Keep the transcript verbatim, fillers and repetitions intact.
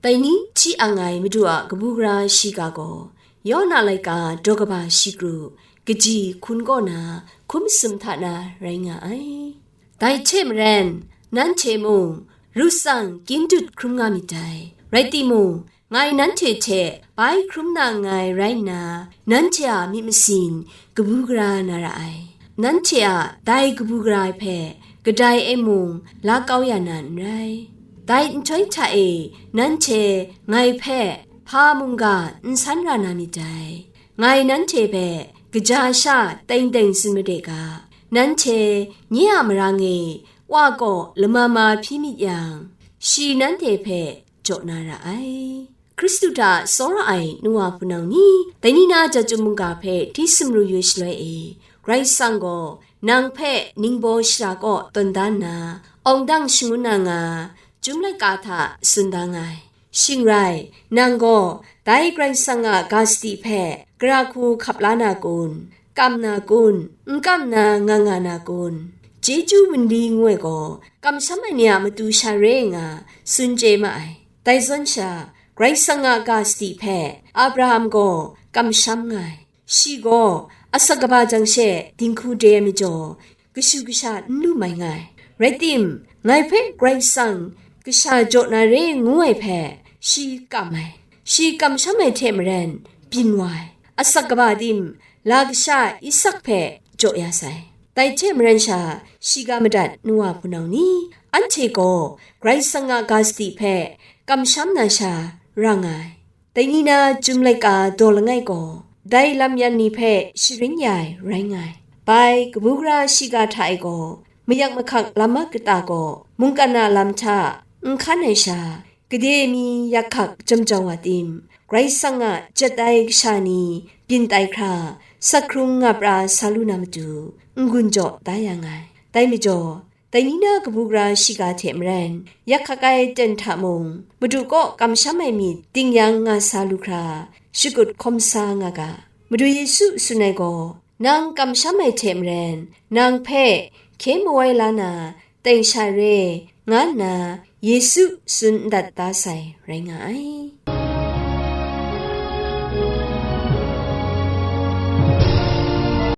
Dai ni hti ang ai Madu a kabu gara shiga gaw, Yawna laika daw kaba shi kru, kaji hkun kaw na hkum sum hta na rai nga ai. Dai hte maren, nanhte mung ru tsang kyin dut hkrum nga myit dai. Rai timung, ngai nanhte hte bai hkrum na nngai rai nna, nanhte a myit masin kabu gara na ra ai. Nanhte a dai kabu gara ai hpe kadai e mung la kau ya na n rai. Dai nhtoi hta e nanhte ngai hpe hpa mungga n san ra na myit dai. Ngai nanhte hpe kaja sha teng teng tsun made ga, nanhte nye a marang e Wa kaw lama ma hpyi myit yang, shi nanhte hpe jaw na ra ai. Hkristu hta tsawra ai nu wa hpunau ni, dai ni na Jahtum mungga hpe hti sumru yu shaloi e, Karai Kasang gaw nang hpe ningbaw shara kaw tawn da nna, awng dang shangun na nga, Chyum laika hta tsun da nga ai. Shing rai, nang gaw dai Karai Kasang a ga sadi hpe gara hku hkap la na kun? Kam na kun? N kam na nga nga na kun? Chyeju wunli ngu ai gaw, kamsham ai ni a matu sha re nga tsun chye ma ai. Dai zawn sha, Karai Kasang a ga sadi hpe Abraham gaw kamsham nga ai. Shi gaw asak kaba jang she dinghku de ai majaw, kashu kasha n lu mai nga ai. Rai tim, ngai hpe Karai Kasang kasha jaw na re ngu ai hpe shi kam ai. Shi kamsham ai hte maren byin wa ai. Asak kaba tim, la kasha Isak hpe jaw ya sai. Dai hte maren sha, shiga madat nu wa hpunau ni, anhte gaw Karai Kasang a ga sadi hpe kamsham na sha ra nga ai. Dai ni na Chyum laika daw langai gaw, dai lam yan ni hpe sharin ya ai rai nga ai. Bai kabu gara shiga hta e gaw, mayak mahkak lam mat kata gaw, mungkan a lam hta n hkan ai sha, gade mi yak hkak jam jau wa tim, Karai Kasang a jat ai kasha ni byin tai hkra, sak hkrung nga pra sa lu na matu, n-gun jaw da ya nga ai. Dai majaw, dai ni na kabu gara shiga hte maren, yak hkak ai ten hta mung, Madu kaw kamsham ai myit ding yang nga sa lu hkra, shakut hkawm sa nga ga. Madu Yesu tsun ai gaw, nang kamsham ai hte maren, nang hpe hkye mawai la na teng sha re, nga nna Yesu tsun ndat da sai rai nga ai.